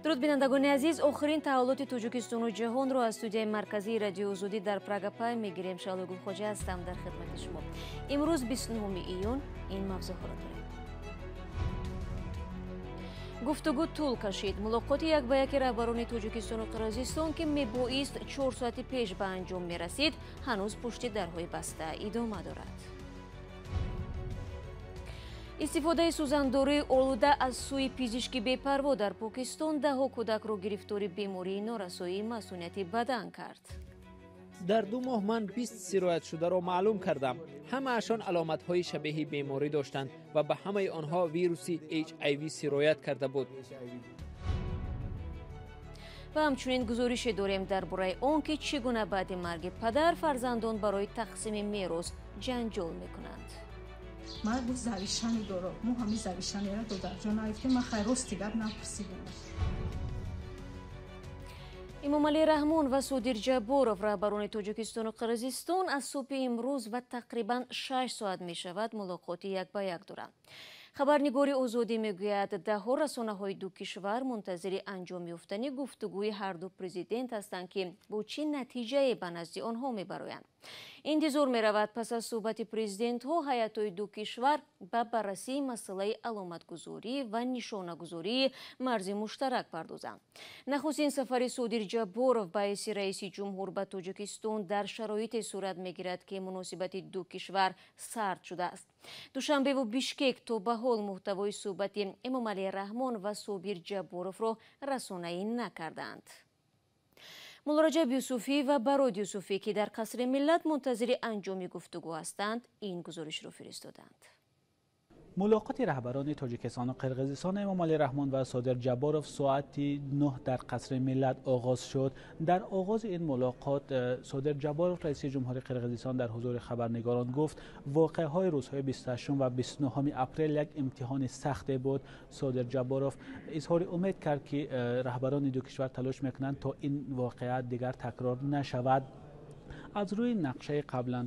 Дуруд, бинандагони азиз, охирин таҳаввулоти Тоҷикистону ҷаҳонро аз студияи марказии Радиои Озодӣ дар Прага пай мегирем. Шаҳло Гулхоҷа ҳастам дар хидмати шумо. Имрӯз 29 июн ин мавзӯъҳоро дорем. Гуфтугӯ тӯл кашид. Мулоқоти як ба яки раҳбарони Тоҷикистону Қирғизистон, ки мебоист 4 соати пеш ба анҷом мерасид, ҳанӯз пушти дарҳои баста идома дорад. Истифодаи сӯзандории олуда аз сӯи пизишки бепарво дар Покистон даҳҳо кӯдакро гирифтори бемории норасоии масунияти бадан кард. Дар 2 моҳ ман 20 сироятшударо маълум кардам. Ҳамаашон аломатҳои шабеҳи беморӣ доштанд ва ба ҳамаи онҳо вируси HIV сироят карда буд. Ва ҳамчунин гузорише дорем дар бораи он, ки чӣ гуна баъди марги падар фарзандон барои тақсими мерос ҷанҷол мекунанд. Ман гуфт завишани дорам. Мо ҳами завишанеро додарҷон наёфтем. Ман хай рости гап напурсидам. Эмомалӣ Раҳмон ва Содир Ҷабборов, раҳбарони Тоҷикистону Қирғизистон, аз субҳи имрӯз ва тақрибан 6 соат мешавад мулоқоти як ба як доранд. Хабарнигори Озодӣ мегӯяд, даҳҳо расонаҳои ду кишвар мунтазири анҷом ёфтани гуфтугӯи ҳарду президент ҳастанд, ки бо чӣ натиҷае ба назди онҳо мебароянд. Интизор меравад, пас аз суҳбати президентҳо ҳайатҳои ду кишвар ба баррасии масъалаи аломатгузорӣ ва нишонагузории марзи муштарак пардозанд. Нахустин сафари Содир Ҷабборов ба ҳайси раиси ҷумҳур ба Тоҷикистон дар шароите сурат мегирад, ки муносибати ду кишвар сард шудааст. Душанбеву Бишкек то ба ҳол муҳтавои суҳбати Эмомалӣ Раҳмон ва Собир Ҷабборовро расонаӣ накарданд. Муллораҷаб Юсуфӣ ва Барод Юсуфӣ, ки дар Қасри Миллат мунтазири анҷоми гуфтугӯ ҳастанд, ин гузоришро фиристоданд. Мулоқоти раҳбарони Тоҷикистону Қирғизистон Эмомалӣ Раҳмон ва Содир Ҷабборов соати 9 дар Қасри Миллат оғоз шуд. Дар оғози ин мулоқот Содир Ҷабборов, раиси ҷумҳури Қирғизистон, дар ҳузури хабарнигорон гуфт, воқеаҳои рӯзҳои 28 ва 29 апрел як имтиҳони сахте буд. Содир Ҷабборов изҳори умед кард, ки раҳбарони ду кишвар талош мекунанд, то ин воқеа дигар такрор нашавад. Аз рӯи нақшаи қаблан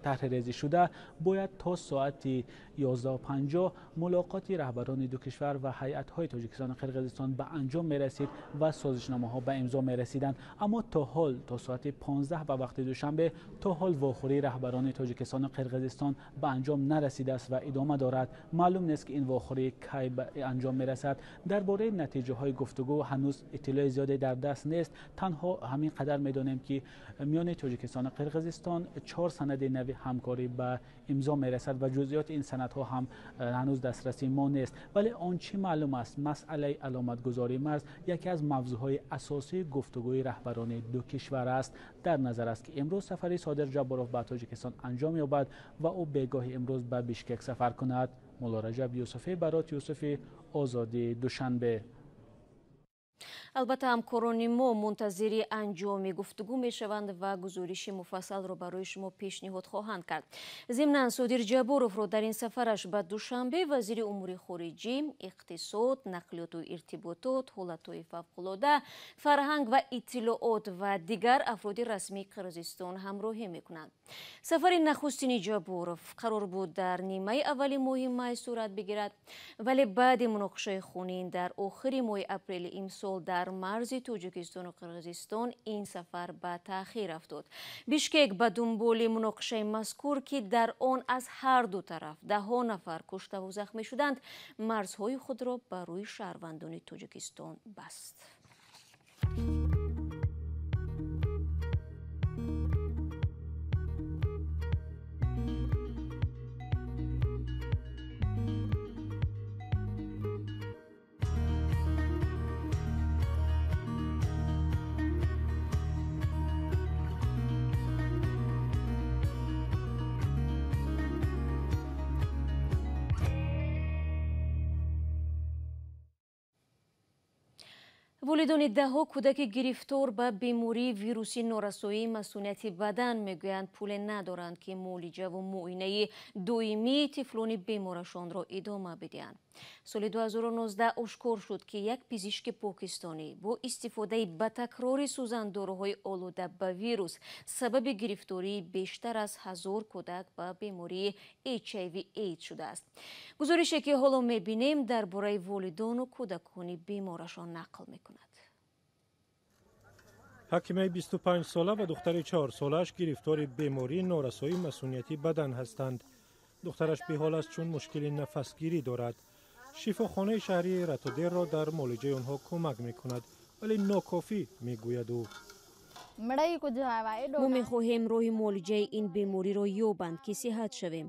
таҳриррезӣ шуда бояд то соати 11:50 мулоқоти раҳбарони ду кишвар ва ҳайатҳои Тоҷикистону Қирғизистон ба анҷом мерасид ва созишномаҳо ба имзо мерасиданд. Аммо то ҳол, то соати 15 ба вақти Душанбе, то ҳол вохӯрии раҳбарони Тоҷикистону Қирғизистон ба анҷом нарасидааст ва идома дорад. Маълум нест, ки ин вохӯрӣ кай ба анҷом мерасад. Дар бораи натиҷаҳои гуфтугӯ ҳанӯз иттилои зиёде дар даст нест. Танҳо ҳамин қадар медонем, ки миёни Тоҷикистону Қирғизистон 4 санади нави ҳамкорӣ ба имзо мерасад ва ҷузъиёти ин санадҳо ҳам ҳанӯз дастрасии мо нест. Вале он чӣ маълум аст, масъалаи аломатгузории марз яке аз мавзӯъҳои асосии гуфтугӯи раҳбарони ду кишвар аст. Дар назар аст, ки имрӯз сафари Содир Ҷабборов ба Тоҷикистон анҷом ёбад ва ӯ бегоҳи имрӯз ба Бишкек сафар кунад. Муллораҷаб Юсуфӣ, Барот Юсуфӣ, Озодӣ, Душанбе. Албатта, ҳамкорони мо мунтазири анҷоми гуфтугӯ мешаванд ва гузориши муфассалро барои шумо пешниҳод хоҳанд кард. Зимнан, Содир Ҷабборовро дар ин сафараш ба Душанбе вазири умури хориҷӣ, иқтисод, нақлиёту иртиботот, ҳолатҳои фавқулода, фарҳанг ва иттилоот ва дигар афроди расмии Қирғизистон ҳамроҳӣ мекунанд. Сафари нахустини Ҷабборов қарор буд дар нимаи аввали моҳи май сурат бигирад, вале баъди муноқишаи хунин дар охири моҳи апрели имсол дар марзи Тоҷикистону Қирғизистон ин сафар ба таъхир афтод. Бишкек ба дунболи муноқишаи мазкур, ки дар он аз ҳар ду тараф даҳҳо нафар куштаву захмӣ шуданд, марзҳои худро ба рӯи шаҳрвандони Тоҷикистон баст. Волидони даҳҳо кӯдаки гирифтор ба бемории вируси норасоии масунияти бадан мегӯянд, пуле надоранд, ки муолиҷаву муоинаи доимии тифлони беморашонро идома бидиҳанд. Соли 2019 ошкор шуд, ки як пизишки покистонӣ бо истифодаи ба такрори сӯзандоруҳои олуда ба вирус сабаби гирифтории бештар аз 1000 кӯдак ба бемории HIV AIDS шудааст. Гузорише, ки ҳоло мебинем, дар бораи волидону кӯдакони беморашон нақл мекунад. Ҳакимаи 25-сола ва духтари 4-солааш гирифтори бемории норасоии масунияти бадан ҳастанд. Духтараш беҳол аст, чун мушкили нафасгирӣ дорад. Шифохонаи шаҳрии Ратодерро дар муолиҷаи онҳо кӯмак мекунад, вале нокофӣ, мегӯяд ӯ. Мо мехоҳем роҳи муолиҷаи ин бемориро ёбанд, ки сиҳат шавем.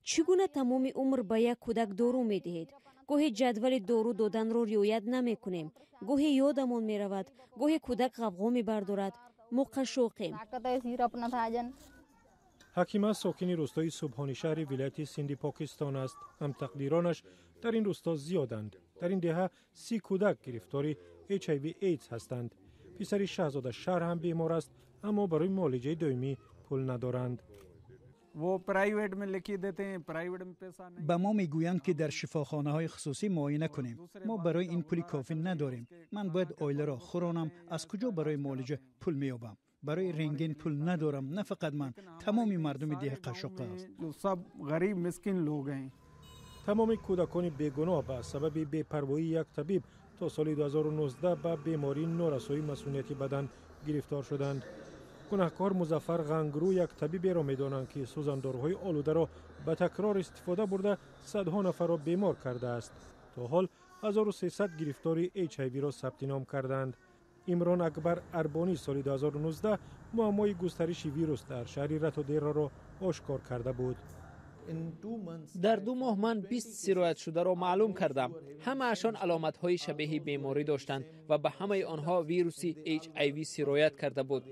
Чӣ гуна тамоми умр ба як кӯдак дору медиҳед? Гоҳе ҷадвали дору доданро риоят намекунем, гоҳе ёдамон меравад, гоҳе кӯдак ғавғо мебардорад. Мо қашшоқем. Ҳакима сокини рӯстои Субҳони шаҳри вилояти Синди Покистон аст. Ҳамтақдиронаш дар ин рӯсто зиёданд. Дар ин деҳа 30 кӯдак гирифтори HIV AIDS ҳастанд. Писари Шаҳзода Шаҳр ҳам бемор аст, аммо барои муолиҷаи доимӣ пул надоранд. Ба мо мегӯянд, ки дар шифохонаҳои хусусӣ муоина кунем. Мо барои ин пули кофӣ надорем. Ман бояд оиларо хӯронам. Аз куҷо барои муолиҷа пул меёбам? Барои рентген пул надорам. На фақат ман, тамоми мардуми деҳа қашшоқ аст. Тамоми кӯдакони бегуноҳ ба сабаби бепарвоии як табиб то соли 2019 ба бемории норасоии масунияти бадан гирифтор шуданд. Гунаҳкор Музаффар Ғангрӯ як табиберо медонанд, ки сӯзандоруҳои олударо ба такрор истифода бурда, садҳо нафарро бемор кардааст. То ҳол 1300 гирифтори HIV-ро сабти ном карданд. Имрон Акбар Арбонӣ соли 2019 муаммои густариши вирус дар шаҳри Ратодерроро ошкор карда буд. Дар 2 моҳ ман 20 сироятшударо маълум кардам. Ҳамаашон аломатҳои шабеҳи беморӣ доштанд ва ба ҳамаи онҳо вируси HIV сироят карда буд.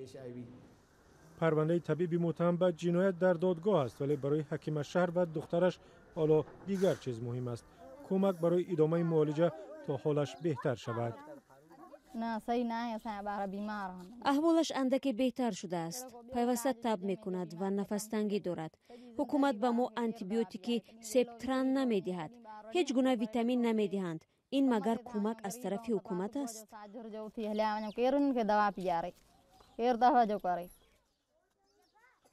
Парвандаи табиби муттаҳам ба ҷиноят дар додгоҳ аст, вале барои Ҳакима Шаҳр ва духтараш ҳоло дигар чиз муҳим аст: кӯмак барои идомаи муолиҷа то ҳолаш беҳтар шавад. Аҳволаш андаке беҳтар шудааст. Пайваста таб мекунад ва нафастангӣ дорад. Ҳукумат ба мо антибиотики септран намедиҳад, ҳеҷ гуна витамин намедиҳанд. Ин магар кӯмак аз тарафи ҳукумат аст?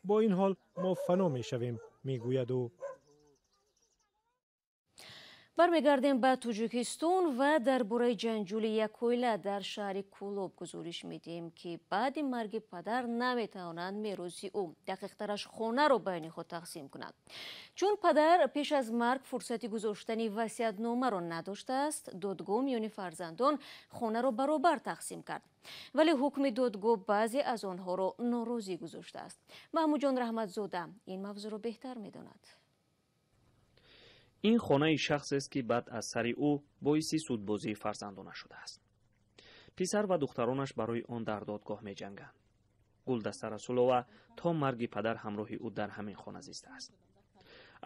Бо ин ҳол мо фано мешавем, мегӯяд ӯ. Бармегардем ба Тоҷикистон ва дар бораи ҷанҷоли як оила дар шаҳри Кӯлоб гузориш медиҳем, ки баъди марги падар наметавонанд мероси ӯ, дақиқтараш хонаро байни худ тақсим кунанд. Чун падар пеш аз марг фурсати гузоштани васиятномаро надоштааст, додгоҳ миёни фарзандон хонаро баробар тақсим кард. Вале ҳукми додгоҳ баъзе аз онҳоро норозӣ гузоштааст. Маҳмудҷон Раҳматзода ин мавзӯъро беҳтар медонад. Ин хонаи шахсест, ки баъд аз сари ӯ боиси судбозии фарзандона шудааст. Писар ва духтаронаш барои он дар додгоҳ меҷанганд. Гулдаста Расулова то марги падар ҳамроҳи ӯ дар ҳамин хона зистааст.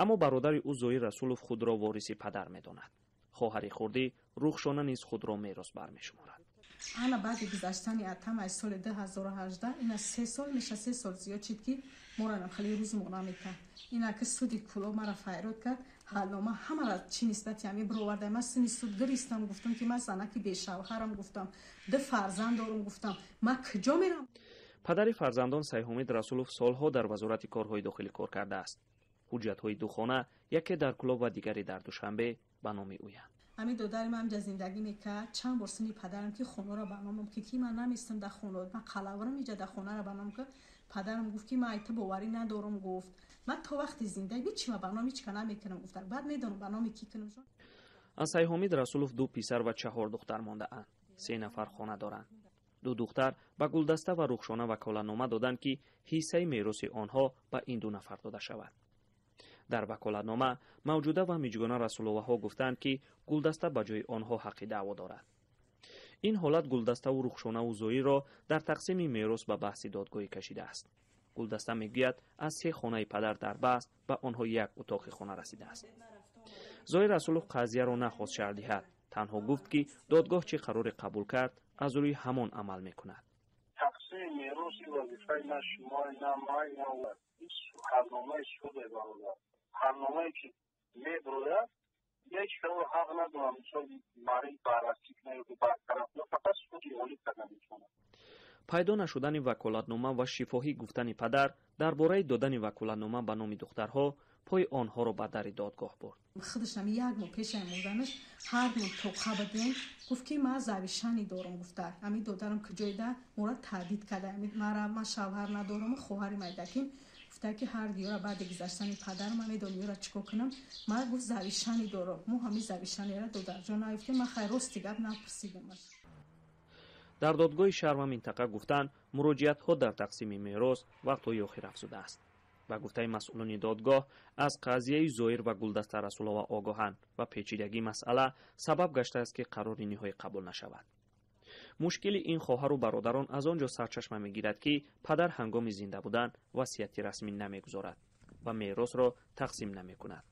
Аммо бародари ӯ Зоир Расулов худро вориси падар медонад. Хоҳари хурдӣ Рухшона низ худро меросбар мешуморад. Ана баъди гузаштани атам аз соли 2018 ина 3 сол меша, 3 сол зиёд шид, ки моранам хеле рӯз мона мекард. Ина ки суди Кӯлоб мара файрод кард, ҳалнома ҳамара чӣ нисбати ҳамин бироварда. Ман сини суд гиристам, гуфтам, ки ман занаки бешавҳарам, гуфтам, ду фарзанд дорам, гуфтам, ман куҷо мерам? Падари фарзандон Сайҳумид Расулов солҳо дар Вазорати корҳои дохилӣ кор кардааст. Ҳуҷҷатҳои ду хона, яке дар Кӯлоб ва дигаре дар Душанбе, ба номи ӯянд. Ҳамин додари ман ҳамҷа зиндагӣ мекард. Чанд бор сини падарам ки хонаро ба номам ки ман наместам дар хона, ман қалаврам иҷа дар хонаро ба ном ки падарам гуфт, ки ман айта боварӣ надорам, гуфт, ман то вақти зиндагӣ ҳеҷ ма ба номи ҳеҷ ка намекунам, гуфт, баъд медонам ба номи кӣ кунам. Аз Сайҳомид Расулов ду писар ва 4 духтар мондаанд. 3 нафар хона доранд. Ду духтар ба Гулдаста ва Рухшона ваколатнома доданд, ки ҳиссаи мероси онҳо ба ин ду нафар дода шавад. Дар ваколатнома Мавҷуда ва Миҷгона Расуловаҳо гуфтанд, ки Гулдаста ба ҷои онҳо ҳаққи даъво дорад. Ин ҳолат Гулдаставу Рухшонаву Зоирро дар тақсими мерос ба баҳси додгоҳӣ кашидааст. Гулдаста мегӯяд, аз 3 хонаи падар дар баҳс ба онҳо як утоқи хона расидааст. Зоир Расулов қазияро нахост шарҳ диҳад, танҳо гуфт, ки додгоҳ чӣ қароре қабул кард, аз рӯи ҳамон амал мекунад. Тақсими мероси вазифаи на шумо, на ман, на ҳарномаи суде бародар. Ҳарномае ки меброяд, Ҳеҷ кас ҳақ надорад, мисол мариз баррасӣ кунад ё бартараф кунад, фақат суди олӣ карда метавонад. Пайдо нашудани ваколатнома ва шифоҳӣ гуфтани падар дар бораи додани ваколатнома ба номи духтарҳо пои онҳоро ба дари додгоҳ бурд. Худашам як моҳ пешай мурданаш ҳар моҳ тоқа бадем, гуфт ки ман завишани дорам, гуфта. Ами додарам куҷоида мора таҳдид карда. Мара ман шавҳар надорам, хоҳари майдаким. Гуфта ки ҳар диёра баъди гузаштани падар ман медонам ёра чикор кунам. Ман гуфт завишани дорам. Мо ҳами завишанера додарҷон наёфтем. Ман хай рости гап напурсидамаш. Дар додгоҳи шаҳр ва минтақа гуфтанд, муроҷиатҳо дар тақсими мерос вақтҳои охир афзудааст. Ба гуфтаи масъулони додгоҳ, аз қазияи Зоир ва Гулдаста Расулова огоҳанд ва печидагии масъала сабаб гаштааст, ки қарори ниҳоӣ қабул нашавад. Мушкили ин хоҳару бародарон аз он ҷо сарчашма мегирад, ки падар ҳангоми зинда будан васияти расмӣ намегузорад ва меросро тақсим намекунад.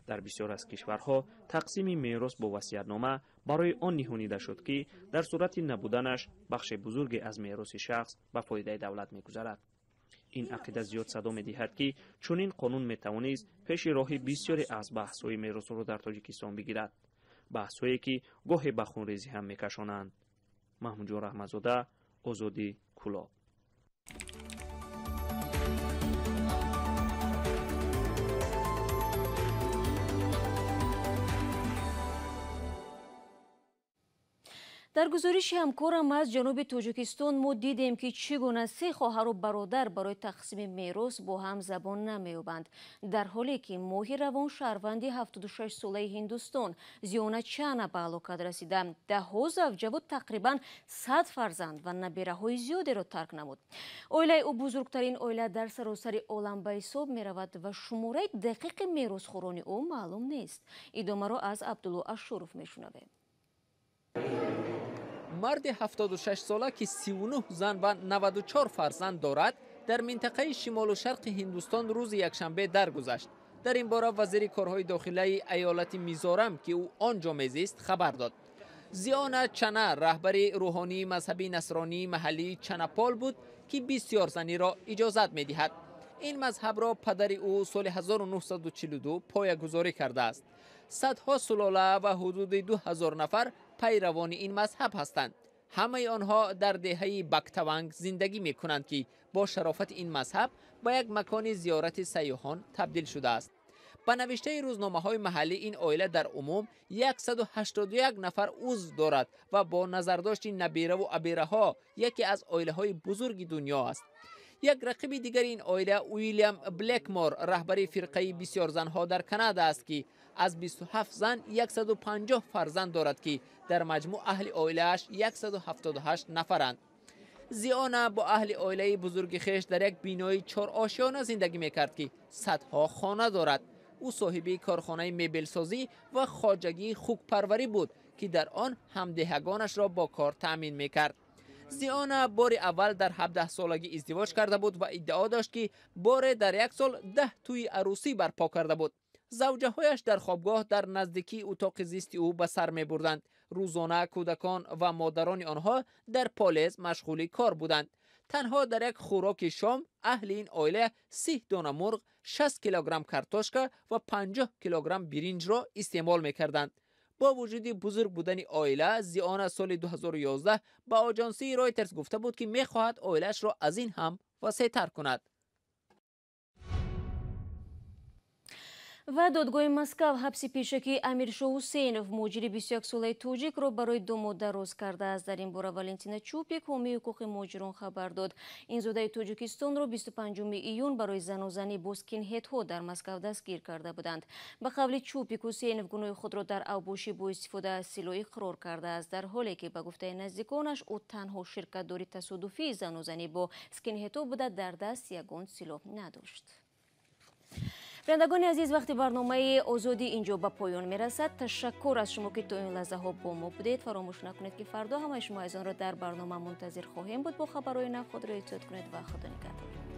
Дар бисёр аз кишварҳо тақсими мерос бо васиятнома барои он ниҳонида шуд, ки дар сурати набуданаш бахши бузурге аз мероси шахс ба фоидаи давлат мегузарад. Ин ақида зиёд садо медиҳад, ки чунин қонун метавонист пеши роҳи бисёре аз баҳсҳои меросро дар Тоҷикистон бигирад, баҳсҳое ки гоҳе ба хунрезӣ ҳам мекашонанд. Маҳмудҷон Раҳматзода, Озодӣ, Кӯлоб. Дар гузориши ҳамкорам аз ҷануби Тоҷикистон мо дидем, ки чӣ гуна се хоҳару бародар барои тақсими мерос бо ҳам забон намеёбанд. Дар ҳоле ки моҳи равон шаҳрванди 76-солаи Ҳиндустон Зиёна Чана ба ҳалокат расида, даҳҳо завҷаву тақрибан 100 фарзанд ва набираҳои зиёдеро тарк намуд. Оилаи ӯ бузургтарин оила дар саросари олам ба ҳисоб меравад ва шумораи дақиқи меросхӯрони ӯ маълум нест. Идомаро аз Абдулло Ашуров мешунавем. Марди 76-сола, ки 39 зан ва 94 фарзанд дорад, дар минтақаи шимолу шарқи Ҳиндустон рӯзи якшанбе даргузашт. Дар ин бора вазири корҳои дохилаи аёлати Мизорам, ки ӯ он ҷо мезист, хабар дод. Зиёна Чана раҳбари рӯҳонии мазҳаби насронии маҳаллии Чанапол буд, ки бисёрзаниро иҷозат медиҳад. Ин мазҳабро падари ӯ соли 1942 поягузорӣ кардааст. Садҳо сулола ва ҳудуди 2000 нафар пайравони ин мазҳаб ҳастанд. Ҳамаи онҳо дар деҳаи Бактаванг зиндагӣ мекунанд, ки бо шарофати ин мазҳаб ба як макони зиёрати сайёҳон табдил шудааст. Ба навиштаи рӯзномаҳои маҳаллӣ, ин оила дар умум 181 нафар узв дорад ва бо назардошти набираву абираҳо яке аз оилаҳои бузурги дунё аст. Як рақиби дигари ин оила Уилям Блекмор, раҳбари фирқаи бисёрзанҳо дар Канада аст, ки аз 27 зан 150 фарзанд дорад, ки дар маҷмӯъ аҳли оилааш 178 нафаранд. Зиёна бо аҳли оилаи бузурги хеш дар як бинои чорошёна зиндагӣ мекард, ки садҳо хона дорад. Ӯ соҳиби корхонаи мебелсозӣ ва хоҷагии хукпарварӣ буд, ки дар он ҳамдеҳагонашро бо кор таъмин мекард. Зиёна бори аввал дар 17-солагӣ издивоҷ карда буд ва иддао дошт, ки боре дар як сол 10 тӯи арӯсӣ барпо карда буд. Завҷаҳояш дар хобгоҳ дар наздикии утоқи зисти ӯ ба сар мебурданд. Рӯзона кӯдакон ва модарони онҳо дар полез машғули кор буданд. Танҳо дар як хӯроки шом аҳли ин оила 30 дона мурғ, 60 килограмм картошка ва 50 килограмм биринҷро истеъмол мекарданд. Бо вуҷуди бузург будани оила, Зиёна соли 2011 ба оҷонсии Ройтерс гуфта буд, ки мехоҳад оилаашро аз ин ҳам васеътар кунад. Ва додгоҳи Москав ҳабси пешакии Амиршоҳ Ҳусейнов, муҳоҷири 21-солаи тоҷикро барои 2 моҳ дароз кардааст. Дар ин бора Валентина Чупик, ҳомии ҳуқуқи муҳоҷирон, хабар дод. Ин зодаи Тоҷикистонро 25 июн барои занозанӣ бо скинҳедҳо дар Москав дастгир карда буданд. Ба қавли Чупик, Ҳусейнов гуноҳи худро дар авбошӣ бо истифода аз силоҳ иқрор кардааст, дар ҳоле ки ба гуфтаи наздиконаш ӯ танҳо ширкатдори тасодуфии занозанӣ бо скинҳедҳо буда, дар даст ягон силоҳ надошт. Бинандагони азиз, вақти барномаи Озодӣ инҷо ба поён мерасад. Ташаккур аз шумо, ки то ин лаҳзаҳо бо мо будед. Фаромӯш накунед, ки фардо ҳамаи шумо азизонро дар барнома мунтазир хоҳем буд. Бо хабарҳои нав худро эҳтиёт кунед ва Худо нигаҳдор.